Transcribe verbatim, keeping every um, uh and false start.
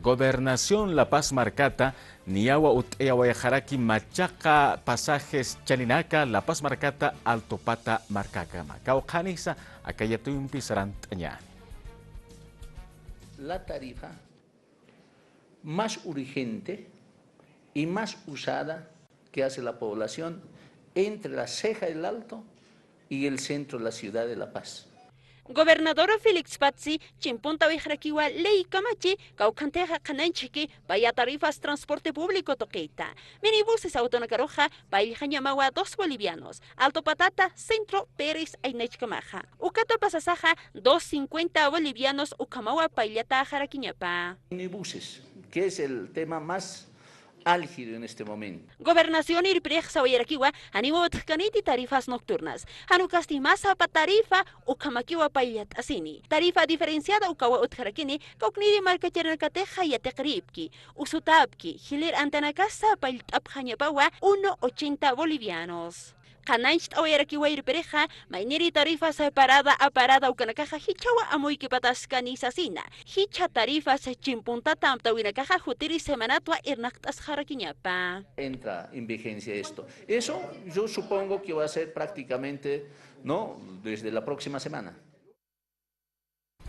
Gobernación La Paz markata niyawa utt'ayawayxaraki machaqa pasajes chaninaka La Paz markata Altopata markakama. Kawkhanisa aka yatuyumpi sarant'añäni. La tarifa más urgente y más usada que hace la población entre La Ceja del Alto y el centro de la ciudad de La Paz. Gobernador Félix Patzi chimpuntawayxarakiwa ley kamachi kawkhantixa qhananchiki paya tarifas transporte público tuqita. Minibuses autonakaruxa payllxañamawa dos bolivianos, Altopatata Centro Pérez aynachkamaxa. Ukata pasasaxa dos cincuenta bolivianos ukhamawa payllataxarakiñapa. Minibuses, que es el tema más álgido en este momento. Gobernación irpirix sawayarakiwa janiwa utjkaniti tarifas nocturnas. Jan ukasti mä sapa tarifa ukhamakiwa payllat'asini. Tarifa diferenciada ukawa utjarakini, kawkniri markachirinakatixa yatiqiripki, usutapki, jilïr antanakasa payllt'apxañapawa uno ochenta bolivianos. Qhanancht'awayarakiwa irpirixa, mayniri tarifa separada aparada ukanakaxa jichhawa amuykipataskani sasina. Jichha tarifas chimpuntata amtawinakaxa jutiri semanatwa irnaqt'asxarakiñapa. Entra en vigencia esto. Eso yo supongo que va a ser prácticamente, ¿no? Desde la próxima semana.